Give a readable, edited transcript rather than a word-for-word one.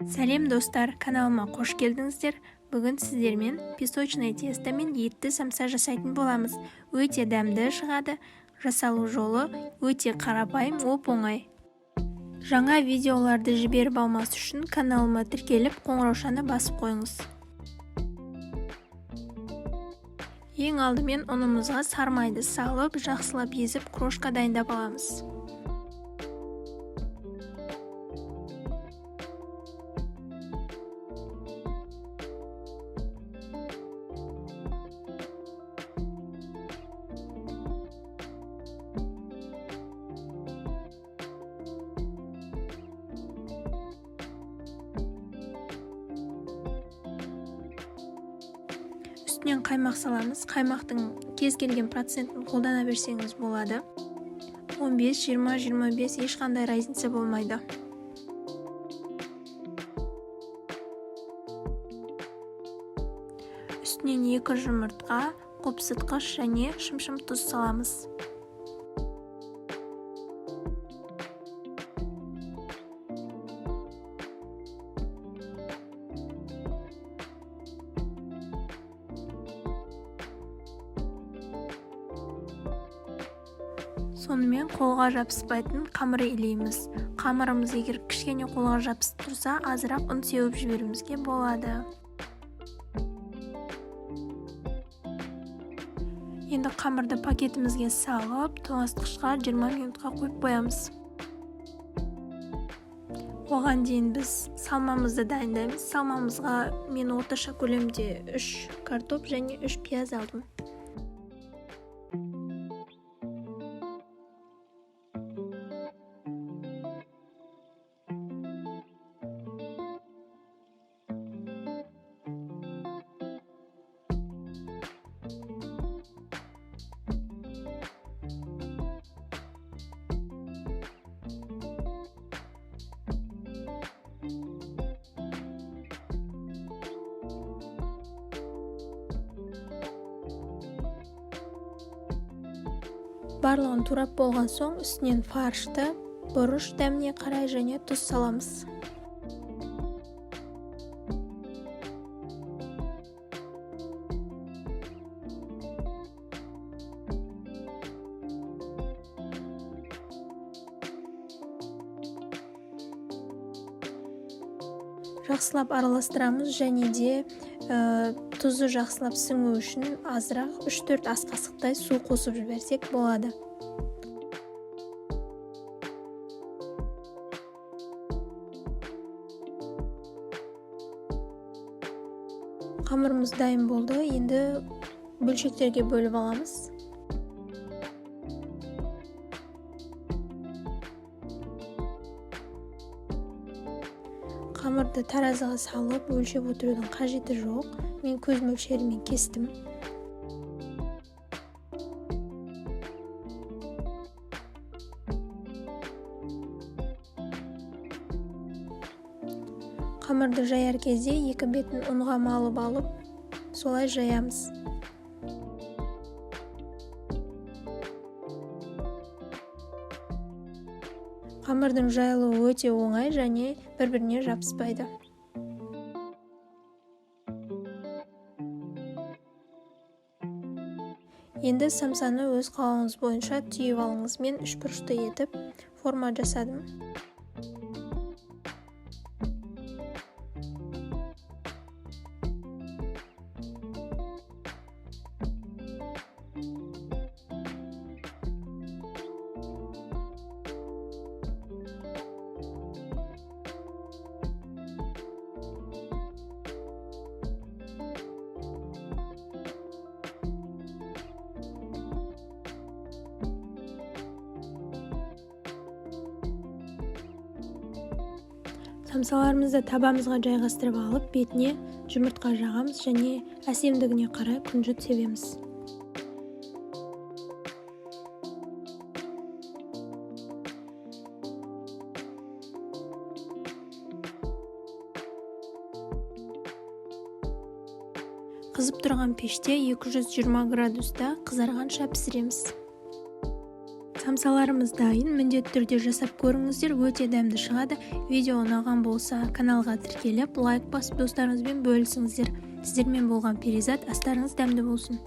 Сәлем, достар! Каналыма қош келдіңіздер! Бүгін сіздермен песочное тесто мен етті самса жасайтын боламыз. Өте дәмді шығады. Жасалу жолы өте қарапайым, оп-оңай. Жаңа видеоларды жіберіп алмас үшін каналыма тіркеліп, қоңыраушаны басып қойыңыз. Ең алдымен ұнымызға сармайды салып, жақсылап езіп, крошка дайындап аламыз. Үстінен қаймақ саламыз. Қаймақтың кез келген процентін қолдана берсеңіз болады: 15, 20, 25, ешқандай разница болмайды. Үстінен екі жұмыртқа, қопсытқыш және шымшым тұз саламыз. Сонымен қолға жабыспайтын қамыр илейміз. Қамырымыз егер кішкене қолға жабысып тұрса, азырақ ұн сеуіп жіберуімізге болады. Енді қамырды пакетімізге салып, тоңазытқышқа 20 минутқа қойып қоямыз. Оған дейін біз салмамызды дайындаймыз. Салмамызға мен орташа көлемде 3 картоп және 3 пияз алдым. Барлығын турап болған соң, үстінен фаршты, бұрыш, дәміне қарай және тұз саламыз. Жақсылап араластырамыз және де тұзы жақсылап сіңу үшін азырақ, 3-4 ас қасықтай су қосып жіберсек болады. Қамырымыз дайын болды. Енді бөлшектерге бөліп аламыз. Қамырды таразыға салып өлшеп отырудың қажеті жоқ, мен көз мөлшерімен кестім. Қамырды жаяр кезде екі бетін ұнға малып алып, солай жаямыз. Қамырдың жайылуы өте оңай және бір біріне жабыспайды. Енді самсаны өз қалауыңыз бойынша түйіп алыңыз. Мен үшбұрышты етіп форма жасадым. Самсаларымызды табамызға жайғастырып алып, бетіне жұмыртқа жағамыз және әсемдігіне қарай күнжіт себеміз. Қызып тұрған пеште 220 градуста қызарғанша пісіреміз. Самсаларымыз дайын. Міндетті түрде жасап көріңіздер, өте дәмді шығады. Видео ұнаған болса, каналға тіркеліп, лайк басып, достарыңызбен бөлісіңіздер. Сіздермен болған Перизат. Астарыңыз дәмді болсын!